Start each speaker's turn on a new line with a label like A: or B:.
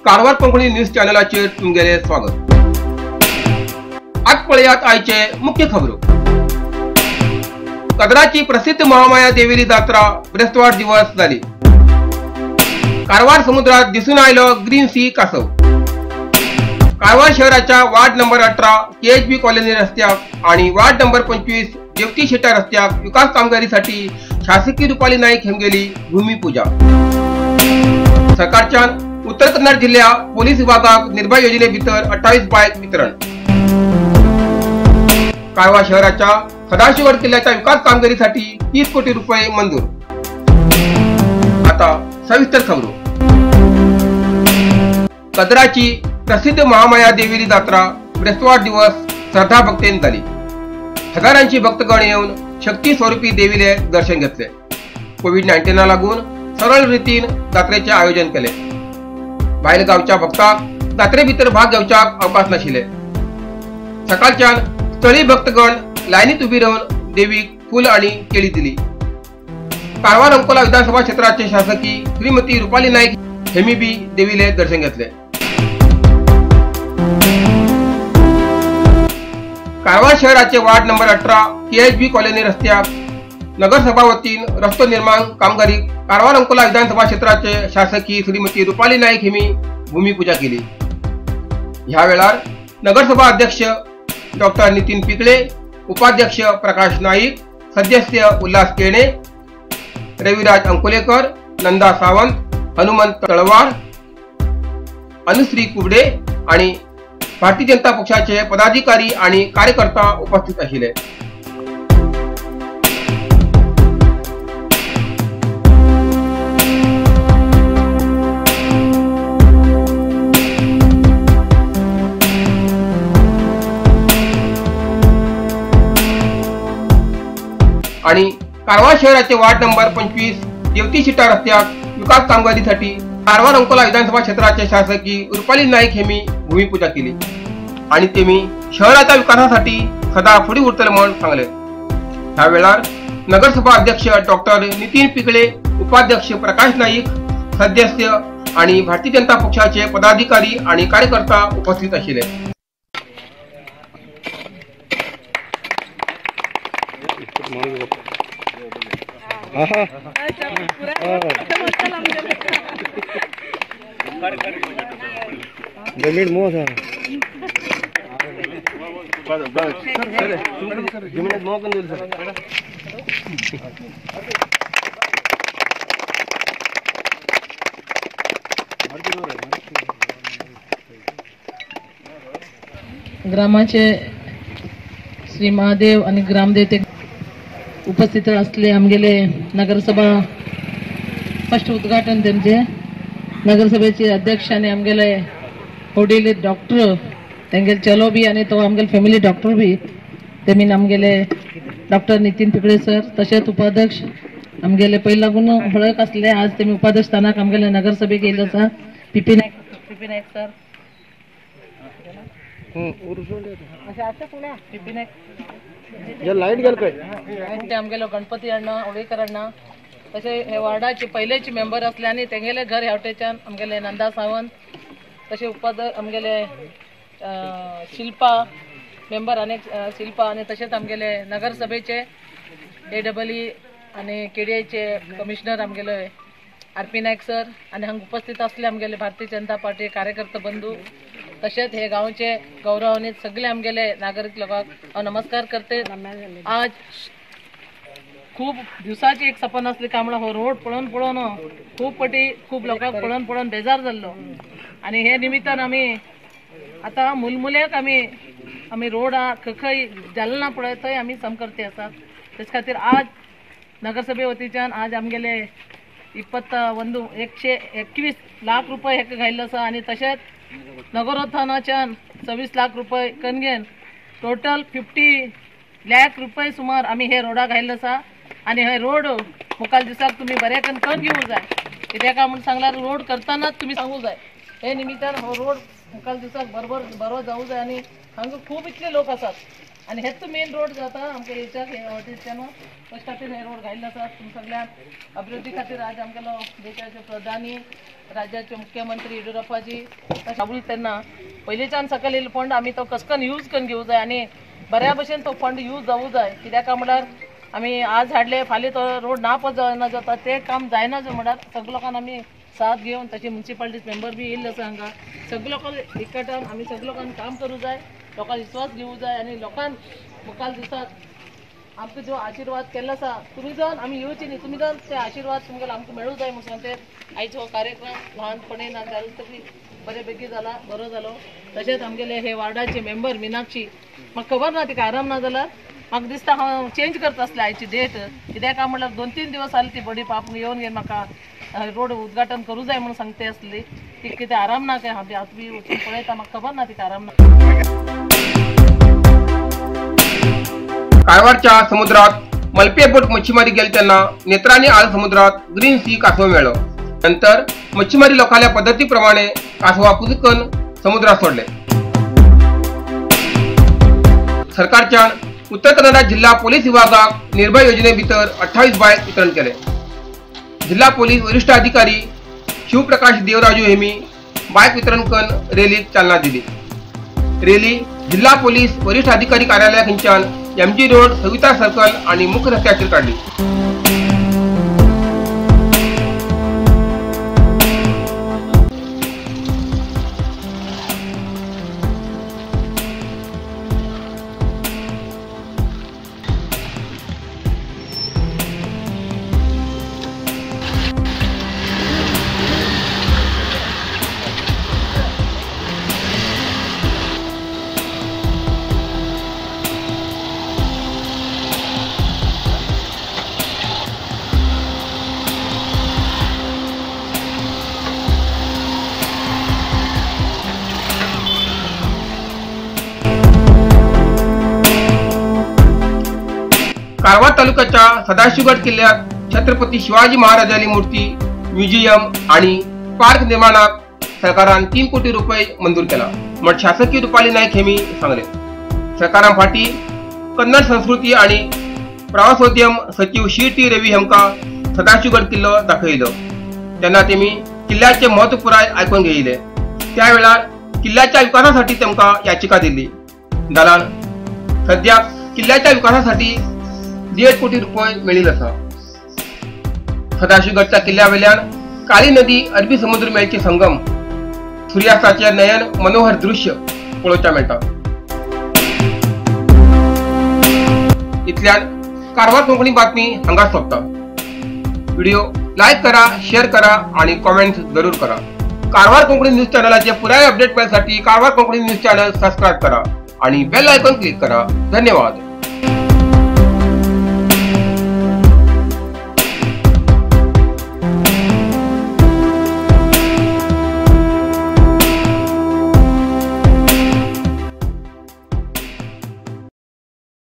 A: Karwar Konkani news चॅनलाचेर तुमगेले स्वागत। आज पळयात आयचे मुख्य खबरो। कदराची प्रसिद्ध महामाया देवीली जात्रा बृहस्पतवार दिवस जाली। कारवार समुद्रात दिसून आयलो ग्रीन सी कासव। कारवार शहराच्या वार्ड नंबर 18 KHB colony रस्त्याक आणि वार्ड नंबर 25 देवती शेटा रस्त्याक विकास कामगिरीसाठी शासकीय रुपाली नाईक हेमगेली भूमिपूजा। सरकारच्यान उत्तर कन्नड जिल्ह्या पोलीस विभागाक निर्भय योजने भितर 28 बायक वितरण। कारवार शहराच्या सदाशिवगड किल्ल्याच्या विकास कामगिरीसाठी 30 कोटी रुपये मंजूर। आता सविस्तर खबरो। कदराची प्रसिद्ध महामाया देवीली जात्रा बृहस्पतवार दिवस श्रद्धा भक्तीन झाली। हजारांची भक्तगण येऊन शक्ती स्वरूपी देवीले दर्शन घेतले। कोविड-19 लागून सरळ रीतीन जात्रेचे आयोजन केले। बाहेर गावच्या भक्ताक जात्रे भितर भाग घेवच्याक अवकाश नाशिल्ले। सकाळच्यान स्थळी भक्तगण लायनीत उभी रावन देवीक फूल आणि केळी दिली। कारवार अंकोला विधानसभा क्षेत्राचे शासकी श्रीमती रुपाली नाईक हेमी बी देवीले दर्शन घेतले। कारवार शहराचे वार्ड नंबर 18 KHB colony रस्त्याक नगरसभा वतीन रस्तो निर्माण कामगिरी कारवार अंकोला विधानसभा क्षेत्राचे शासकी श्रीमती रुपाली नाईक हेमी भूमिपूजा केली। ह्या वेळार नगरसभा अध्यक्ष डॉक्टर नितीन पिकळे, उपाध्यक्ष प्रकाश नाईक, सदस्य उल्हास केणे, रविराज अंकोलेकर, नंदा सावंत, हनुमंत तळवार, अनुश्री कुबडे आणि भारतीय जनता पक्षाचे पदाधिकारी आणि कार्यकर्ता उपस्थित आशिल्ले। आणि कारवार शहराचे वार्ड नंबर 25 देवती शिटा रस्त्याक विकास कामगिरीसाठी कारवार अंकोला विधानसभा क्षेत्राचे शासकी रुपाली नाईक हेमी भूमिपूजा केली आणि तेमी शहराच्या विकासासाठी सदा फुडें उरतले म्हूण सांगले। ह्या वेळार नगरसभा अध्यक्ष डॉक्टर नितीन पिकळे, उपाध्यक्ष प्रकाश नाईक, सदस्य आणि भारतीय जनता पक्षाचे पदाधिकारी आणि कार्यकर्ता उपस्थित आशिल्ले।
B: ग्रामाचे श्री महादेव आणि ग्रामदेवते उपस्थित असले आमगेले नगरसभा फर्स्ट उद्घाटन तेमचे नगरसभेचे अध्यक्ष आणि आमगेले वडील डॉक्टर तेंगेले चलो बी आणि तो आमगेले फॅमिली डॉक्टर बी तेमीन आमगेले डॉक्टर नितीन पिकळे सर, तशेंच उपाध्यक्ष आमगेले पयलीं लागून वळख आसले, आज तेमी उपाध्यक्ष स्थानाक आमगेले नगरसभेक येयल्ले आसा। P Naik sir, P Naik
C: light गेल काय
B: आमगेलो गणपती अण्णा होळीकर अण्णा तशें हे वार्डाचे पयलेचे मेंबर आसले आनी तेंगेले घर ह्या वटेच्यान आमगेले नंदा सावंत, तशें उपाध्यक्ष आमगेले शिल्पा मेंबर आनी शिल्पा आनी तशेंच आमगेले नगरसभेचे AEE आनी KDIचे कमिशनर आमगेले RP Naik sir आनी हांगा उपस्थित आसले आमगेले भारतीय जनता पार्टी कार्यकर्ते बंधू, तशेंच हे गांवचे गौरवान्वित सगळे आमगेले नागरीक लोकांक हांव नमस्कार करते। आज खूब दिवसाची एक सपन आसली काय म्हणल्यार हो रोड पळोवन पळोवन खूब पटी खूब लोकांक पळोवन पळोवन बेजार जाल्लो आनी हे निमित्तान आमी आतां मुलमुल्याक आमी आमी रोडा खंय जालें ना पळय थंय आमी समकर्ते आसात। तेच खातीर आज नगरसभे वतीच्यान आज आमगेले 21 लाख रुपये हेका घायल्ले आसा आनी तशेंच नगरोत्थानाच्यान 26 लाख रुपये कनगेन टोटल 50 लाख रुपये सुमार आमी हे रोडाक घायल्ले आसा आनी हे रोड मुखार दिसाक तुमी बरे करून करून घेवंक जाय, कित्याक काय म्हूण सांगल्यार रोड करतानाच तुमी सांगूंक जाय। हे निमित्तान हो रोड मुखाल दिसाक बरोबर बरो जावूं जाय आनी हांगा खूब इतले लोक आसात आनी हेच मेन रोड जाता आमच्या हेच्याक हे वटेच्यान तशे खातीर हे रोड घायल्ले आसात. तुम सगळ्यांक अभिवृद्धी खातीर आज आमगेलो देशाचे प्रधानी राज्याचे मुख्यमंत्री येडियुरप्पाजी राबूल तेन्ना पयलींच्यान सकयल येयल्लो फंड आमी तो कसकन यूज करून घेवं जाय आनी बऱ्या भशेन तो फंड यूज जावूं जाय. कित्याक म्हणल्यार आमी आज हाडले फाल्यां तो रोड ना पद जायना जाता तें काम जायना जो म्हणल्यार सगळे लोकांक आमी साथ घेवन तशें म्युनिसिपालिटी मेंबर बी येयल्ले आसा हांगा सगळे लोकांक एकठांय आमी सगळे लोकांक काम करूं जाय, लोकांक विश्वास घेवूं जाय आनी लोकांक मुखार दिसाक आमकां जो आशिर्वाद केल्लो आसा तुमी जावन आमी येवची न्ही, तुमी जावन ते आशिर्वाद तुमकां आमकां मेळूं जाय म्हणून सांगते. आयचो हो कार्यक्रम ल्हानपणी ना जालो तरी बरे बेगी जाला, बरो जालो. तशेंच आमगेले हे वार्डाचे मेंबर मिनाक्षी म्हाका खबर ना तिका आराम ना जाल्यार म्हाका दिसता हांव चेंज करता आसलें आयची डेट कित्याक काय म्हणल्यार 2-3 दिवस जाले ती बडी पाप येवन घेवन म्हाका रोड उद्घाटन करूं जाय म्हणून सांगते आसली. ती कितें आराम ना काय हांव आतां बी वचून पळयता म्हाका खबर ना तिका आराम ना.
A: कारवारच्या समुद्रात मलपे बोट मच्छीमारी गेले तेन्ना नेत्रांनी आळ समुद्रात ग्रीन सी कासव मेळ्ळो. नंतर मच्छीमारी लोकांच्या पद्दतीप्रमाणे कासवा पुजकन समुद्रात सोडले. सरकारच्या उत्तर कन्नडा जिल्हा पोलीस विभागाक निर्भय योजने भितर 28 बायक वितरण केले. जिल्हा पोलीस वरिष्ठ अधिकारी शिवप्रकाश देवराजू हेमी बायक वितरण करून रॅलीक चालना दिली. रॅली जिल्हा पोलीस वरिष्ठ अधिकारी कार्यालयाकडच्यान एमजी रोड, सविता सर्कल आणि मुख्य रस्त्याचेर काडली. कारवार तालुक्याच्या सदाशिवगड किल्ल्यात छत्रपती शिवाजी महाराजांची मूर्ती, म्युझियम आणि पार्क निर्माणाक सरकारान 3 कोटी रुपये मंजूर केला म्हण शासकीय रुपाली नाईक हेमी सांगले. सरकारान फाटी कन्नड संस्कृती आणि प्रवासोद्यम सचिव सी टी रवी हांकां सदाशिवगड किल्लो दाखयलो तेन्ना तेमी किल्ल्याचे महत्व पुराय आयकून घेयले. त्या वेळार किल्ल्याच्या विकासासाठी तांकां याचिका दिली. जाल्यार सद्याक किल्ल्याच्या विकासासाठी 1.5 कोटी रुपये मेळिल्ले आसा. सदाशिवगडच्या किल्ल्यावेल्यान काळी नदी अरबी समुद्र मेळचे संगम सूर्यास्ताचे नयन मनोहर दृश्य पळोवपाक मेळटा. इतल्यान कारवार कोंकणी बातमी हांगा सोंपता. व्हिडिओ लायक करा, शेअर करा आणि कॉमेंट जरूर करा. कारवार कोंकणी न्यूज चॅनलाचे पुराय update मेळसाठी Karwar Konkani news channel subscribe करा आणि बेल आयकॉन क्लिक करा. धन्यवाद.